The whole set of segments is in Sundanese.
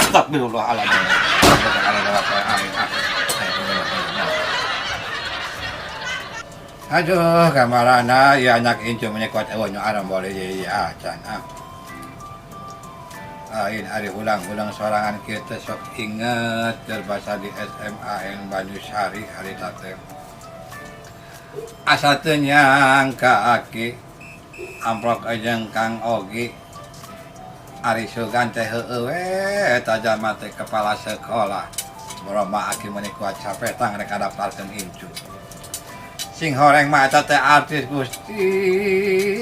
Astagfirullahaladzim. Aduh, kamarana ya anak incu menyekot eueuh nu aram boleh jadi acan ah. Lain ari hulang-hulang sorangan kieu teh sok inget keur basa di SMA N Banyusari harita teh. Asa teu nyangka aki amprok jeung Kang Ogi. Ari sugan teh heueuh we eta jalma teh kepala sekolah. Boroma aki meuni kuat sapetang rek ngadaftarkeun incu. Sing horeng mah eta teh artis Gusti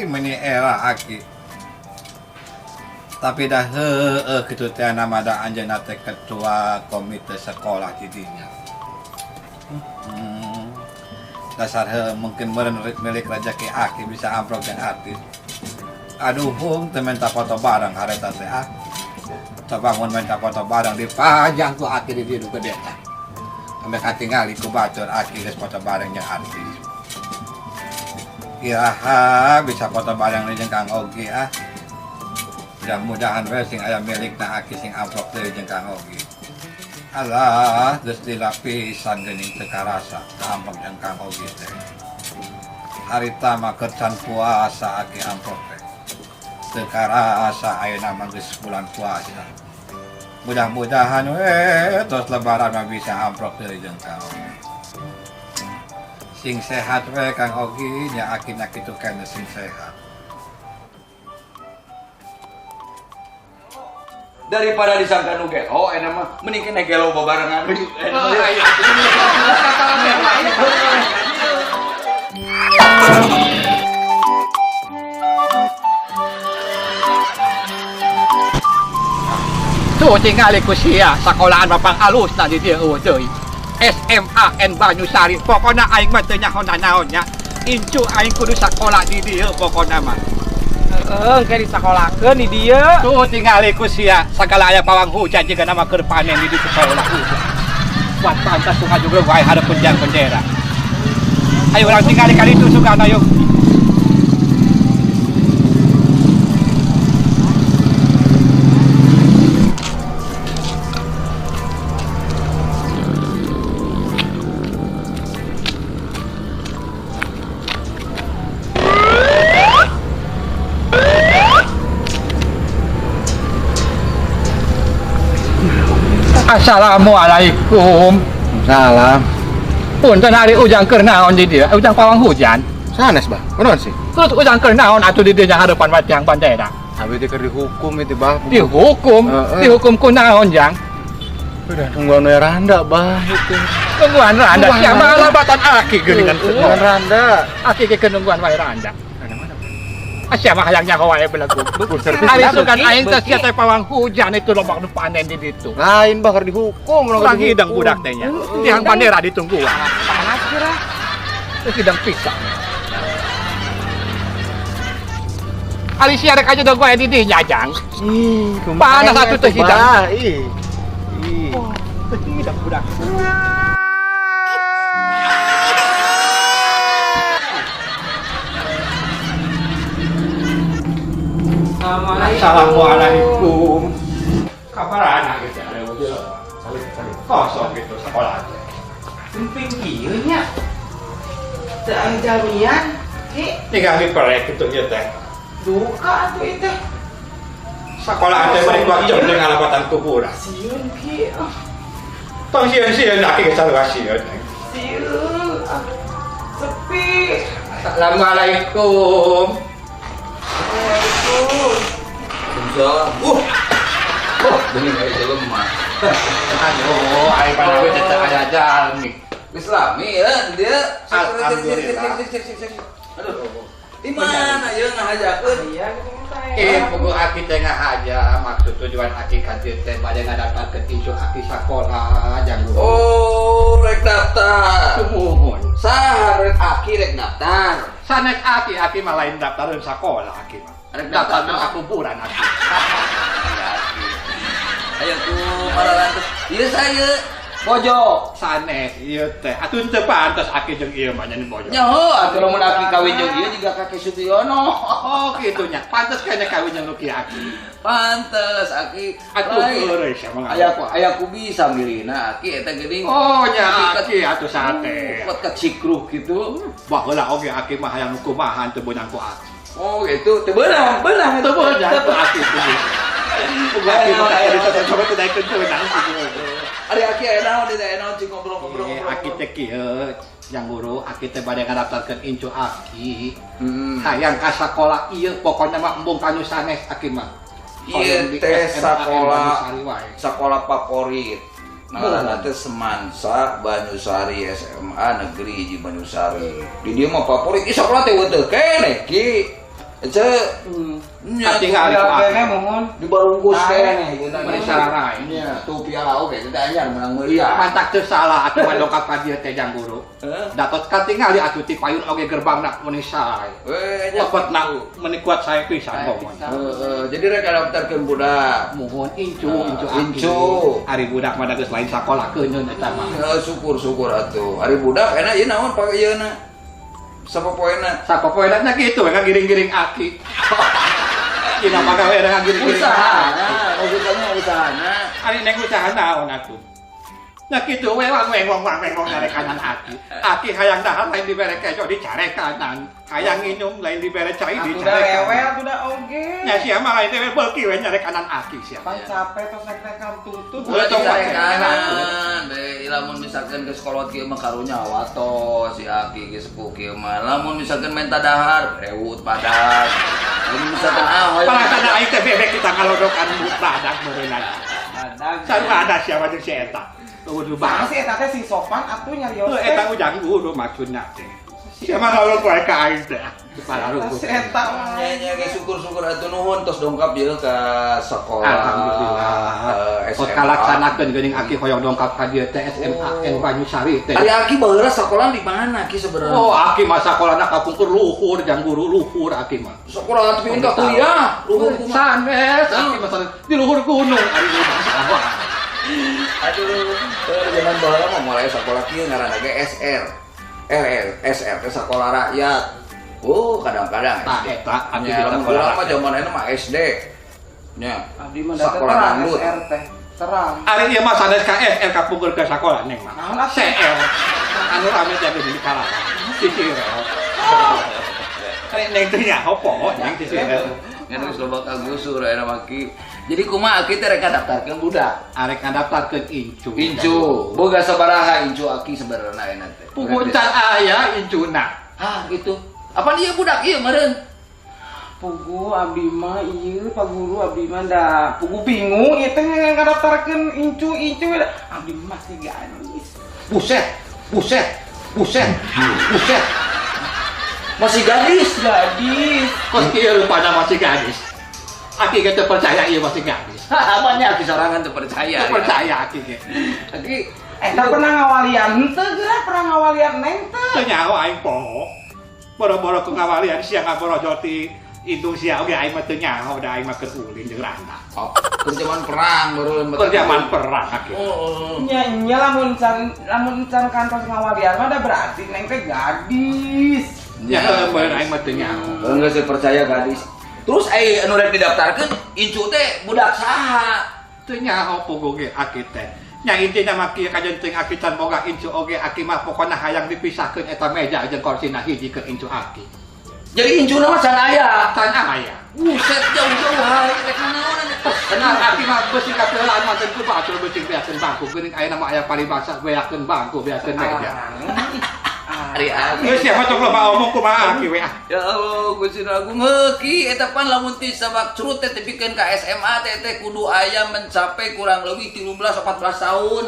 meuni era aki. Tapi dah heueuh kitu teh nama da anjeunna teh ketua komite sekolah di dinya. Dasar heueuh mungkin meureun milik rejeki aki bisa amprok jeung artis. Aduh hung teu minta foto bareng hareta teh ah. Coba mun minta foto bareng dipajang ku aki di dieu nu gede tah. Sampai katingali ku batur aki geus foto bareng jeung artis. Iraha bisa foto bareng jeung Kang Ogi ah. Mudah-mudahan we sing aya milikna aki sing amprok deui jeung Kang Ogi. Alah, geus dilapisan geuning teu karasa amprok jeung Kang Ogi teh. Harita mah keur can puasa aki amprok teh. Teu karasa ayeuna mah geus bulan puasa. Mudah-mudahan we tos lebaran mah bisa amprok deui jeung Kang Ogi. Sing sehat we Kang Ogi nya aki na kitu keneh sing sehat. Daripada disangka nu gelo, enak mah mending kena gelo babarengan. Tuh tingali ku sia sakolahan mapang alusna di dieu eueuh deui. SMA N Banyusari. Pokona aing mah teu nyaho nanaon nya. Incu aing kudu sakola di dieu pokona mah. Heeh, engke disakolakeun di dieu. Tuh tingali ku sia sagala aya pawang hujan jiga nama keur panen di dieu sekolah. Kuat pantas suka juga wae hareupeun jang bendera. Ayo urang tingali ka ditu sugan ayo. Assalamualaikum. Salam. Punten ari ujang keur naon di dieu? Ujang pawang hujan. Sanes, Bah. Kunaon sih? Terus ujang keur naon atuh di dieu harapan tiang bandera? Abi teh keur dihukum itu, Bah. Dihukum? Dihukum ku naon, Jang? Udah nungguan we randa, Bah, itu. Nungguan randa. Siapa alabatan aki geuningan. Nungguan randa. Aki ge nungguan wae randa. Siapa hayang nyaho wae belagu. Ari sugan aing teh sia teh pawang hujan itu loba nu panen di ditu. Lain bah keur dihukum, urang hidang budak teh nya. Tiang bandera ditungguan. Panas kira. Teu hidang pisan. Ari sia rek aja dog wae di dinya, Jang. Ih, panas atuh teu hidang. Ih. Ih. Teu hidang budak. Assalamualaikum. Kabar anak gitu ada wajah. Kosong gitu sekolah aja. Penting kieu nya. Teu aya jamian, Ki. Tinggal di proyek gitu nya teh. Duka atuh ieu teh. Sekolah teh bari kuat jam jeung alapatan kuburan. Sieun Ki. Tong sieun-sieun aki geus sarua sieun. Sieun. Sepi. Assalamualaikum. Waalaikumsalam. Bening aya jelema. Aduh, aing pada we teh aya jalmi. Geus lami ya dia. Alhamdulillah. Aduh. Di mana ieu ngahajakeun? Iya, gitu Pugu aki teh ngahaja, maksud tujuan aki ka dieu teh bade ngadaftarkeun incu aki sakola jang guru. Oh, rek daftar. Sumuhun. Saha rek aki rek daftar? Sanes aki, aki mah lain daftareun sakola aki mah. Rek daftar daftar kuburan aki. Ayo ku mararantos. Ieu saya. Bojo. Sanes ieu teh. Atuh teu pantes aki jeung ieu mah nya bojo. Nya heuh atuh lamun aki kawin jeung ieu jiga kakek Sutiono. Oh kitu nya. Pantes kayaknya kawin jeung nu kieu aki. Pantes aki. Atuh heureuy sia mah. Aya ku bisa milihna aki eta geuning. Oh nya aki atuh sate. Kuat ka cikruh kitu. Baheula oge aki mah hayang nu kumaha teu beunang ku aki. Oh gitu, teu beunang, beunang teu beunang ku aki teu. Aki mah aya dicoba-coba teu daekeun teu beunang. Ari aki aya naon deui aya naon cing ngobrol-ngobrol. Aki teh kieu, jang guru, aki teh bade ngadaftarkeun incu aki. Hayang ka sakola ieu pokona mah embung ka nu sanes aki mah. Ieu teh sakola sakola favorit. Ngaranna teh Semansa Banyusari SMA Negeri Hiji Banyusari. Di dieu mah favorit. Ih sakola teh heueuh keneh ki. Ece nya katingali ku aki. Di barungkus keneh meni sararai. Nya tuh piala oge teh anyar menang meuliah. Mantak teu salah atuh mah dongkap ka dieu teh jang guru. Datos katingali atuh ti payun oge gerbangna meni sae. We nya lepetna meni kuat sae pisan pokona. Heeh, jadi rek daftarkeun budak. Muhun incu incu aki. Incu. Ari budak mah da geus lain sakola keuneun eta mah. Heeh, syukur-syukur atuh. Ari budak enak ieu naon pake ieu na? Sapopoena. Sapopoena nya kitu we ngagiring-giring aki. Dina pagawe da ngagiring-giring. Usahana, maksudnya usahana. Ari neng usaha naon atuh? Nya kitu we wang weng wong nyarekanan aki. Aki hayang dahar lain dibere kejo dicarekanan. Hayang nginum lain dibere cai dicarekanan. Atuh da rewel atuh da oge. Nya sia mah lain teh beuki we nyarekanan aki sia. Pan capek tos rek-rekan tutut. Ulah dicarekanan deui lamun misalkan geus kolot kieu mah karunya watos si aki geus sepuh kieu mah. Lamun misalkan menta dahar rewut badak. Lamun misalkan ah hoyong parasana aing teh bebek kita ngalodokan badak meureunana. Badak. Sarua ada sia mah jeung si eta. Udah banget sih, eta teh sing sopan atuh nyarios teh. Eta ujang guru maksudna teh. Sia mah ngalor poe ka aing teh. Si eta mah. Nya nya ge syukur-syukur atuh nuhun tos dongkap ieu ka sekolah. Alhamdulillah. Tos kalaksanakeun geuning aki hoyong dongkap ka dieu teh SMA N Banyusari teh. Ari aki baheula sakola di mana ki sebenarnya? Oh, aki mah sakolana kapungkur luhur jang guru luhur aki mah. Sekolah tapi enggak kuliah, luhur kumaha? Sanes, aki mah sanes di luhur gunung ari luhur salah. Aduh, zaman baheula mah mulai sekolah kieu ngaranna ge SR. RR, SR teh sekolah rakyat. Oh, kadang-kadang tah eta abdi di sekolah mah zaman ayeuna mah SD. Nya. Abdi mah sekolah dangdut. SR teh. Terang. Ari ieu mah sanes ka SR kapungkur ke sakola neng mah. Naon CR. Anu rame teh di Karawang. Sisirel. Ari neng teh nyaho poho neng sisirel. Ngan geus loba kagusur ayeuna mah ki. Jadi kumaha aki teh rek ngadaftarkeun budak? Arek ngadaftarkeun incu. Incu. Boga sabaraha incu aki sebenarna ayeuna teh? Puguh can aya incuna. Hah, gitu. Apa ieu budak ieu meureun? Puguh abdi mah ieu Pak Guru abdi mah da puguh bingung ieu teh ngadaftarkeun incu incu abdi mah masih gadis. Buset, buset, buset, buset. Masih gadis, gadis. Kos kieu rupana masih gadis. Aki ge teu percaya ieu masih gadis. Apanya aki sorangan teu percaya. Teu percaya aki ge. Aki eta pernah ngawalian henteu geura pernah ngawalian neng teu. Teu nyaho aing poho. Boro-boro ku ngawalian sia ngaborojo ti indung sia oge aing mah teu nyaho da aing mah keur ulin jeung randa. Oh, keur zaman perang baru keur zaman perang aki. Oh. Nya nya lamun can kantos ngawalian mah da berarti neng teh gadis. Ya bener aing mah teu nyaho. Enggak sih percaya gadis. Terus anu rek didaftarkeun incu teh budak saha? Teu nyaho puguh ge aki teh. Nya intina mah kieu kajen teuing aki can boga incu oge aki mah pokona hayang dipisahkeun eta meja jeung korsina hiji ke incu aki. Jadi incuna mah can aya, can aya. Buset jauh-jauh hari rek nanaonan eta. Benar aki mah beusi kapeulaan mah teu batur beusi beakeun bangku geuning ayeuna mah aya paribasa beakeun bangku beakeun meja. Ari aki. Geus sia mah tong loba omong kumaha aki we ah. Ya Allah, Gusti Agung heuh ki eta pan lamun ti sabak curut teh tepikeun ka SMA teh teh kudu aya mencapai kurang lebih 13 14 tahun.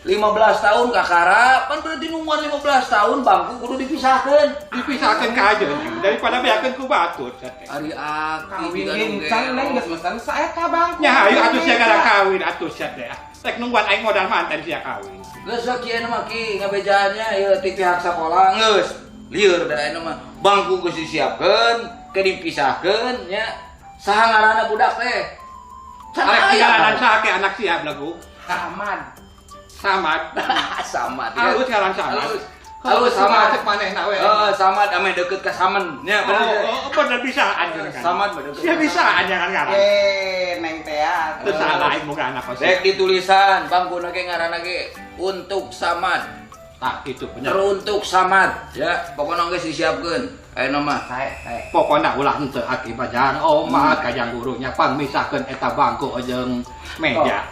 15 tahun kakara, pan berarti nungguan 15 tahun bangku kudu dipisahkeun. Dipisahkeun ka aja daripada beakeun ku batur sia teh. Ari aki kawin can neng geus mesen saeta bangku. Nya hayu atuh sia gara kawin atuh sia teh. Rek nungguan aing modal manten sia kawin. Geus we kieu mah ki ngabejaannya ieu ti pihak sakola geus. Lieur da ayeuna mah bangku geus disiapkeun, ke dipisahkeun nya. Saha ngaranna budak teh? Can Arek aya. tinggalan saha ke anak sia belagu? Ahmad. Samad. Samad. Halus ngaran Samad. Halus. Halus Samad. Cek manehna we. Eh, Samad ame deket ka Samen. Nya bener. Oh, oh, bener bisaan kan. Samad mah deket. Sia bisaan jangan ngaran. Eh, neng teh atuh. Teu salah aing boga anak kos. Rek ditulisan bangkuna ge ngaranna ge untuk Samad. Tah kitu bener. Teruntuk Samad ya, pokoknya geus disiapkeun. Ayeuna mah. Sae, sae. Pokona ulah henteu aki mah jang omat kajang gurunya pangmisahkeun eta bangku jeung meja.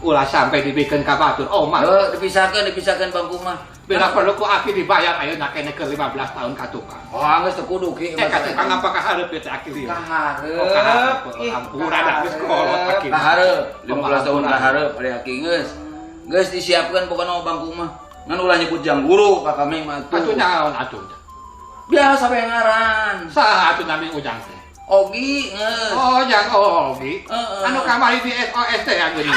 Ulah sampai dibikeun ka batur omat. Heuh, dipisahkeun, dipisahkeun bangku mah. Bila perlu ku aki dibayar ayeuna keneh ke 15 tahun ka tukang. Oh, geus teu kudu ki. Eh ka tukang apakah hareup teh aki lieu? Kaharep. Oh, kaharep. Ih, Ampura dah geus kolot aki. Kaharep, 15 tahun kaharep ari aki geus. Geus disiapkeun pokona bangku mah. Ngan ulah nyebut jang guru ka kami mah Atuh tuh. naon atuh? Biasa we ngaran. Saha atuh nami Ujang teh? Ogi geus. Oh, Jang Ogi. Heeh. Anu kamari di SOS teh yang geuning.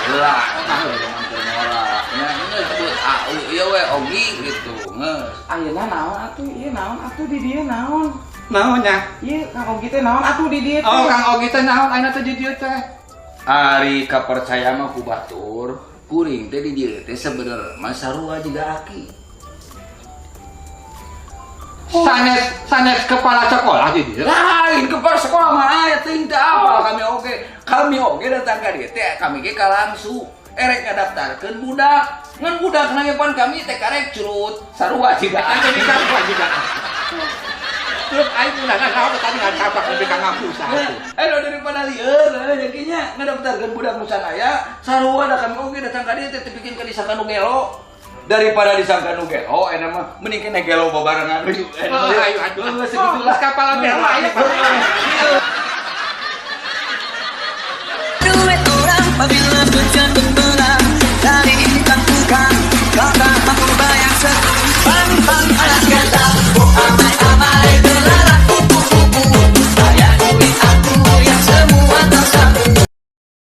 Heula, zaman keur ngora. Nya geus sebut AU ieu we Ogi gitu, geus. Ayeuna naon atuh? Ieu naon atuh di dieu naon? Naonnya? Ieu Kang Ogi teh naon atuh di dieu teh? Oh, Kang Ogi teh naon ayeuna teh di dieu teh? Ari kapercaya mah ku batur, kuring teh di dieu teh sebenarnya mah sarua jiga aki. Sanes sanes kepala sekolah di dieu. Lain kepala sekolah mah aya teuing teu apal kami oge. Kami oge datang ka dieu teh kami ge kalangsu. Erek ngadaftarkeun budak. Ngan budak ge pan kami teh karek curut sarua jiga Anu aki. di sarua jiga aki. Terus aing ulah naon tadi ngan kapak lebih ka ngapusa atuh. Eh lo daripada lieur eh jadinya ngadaftarkeun budak nu aya sarua da kami oge datang ka dieu teh teu bikin ka disangka nu gelo. Daripada disangka nu gelo eta mah mending kena gelo babarengan. Oh, ayo atuh. Heeh, segitulah. Geus kapala bela aya. Duit orang apabila hujan berbelah dari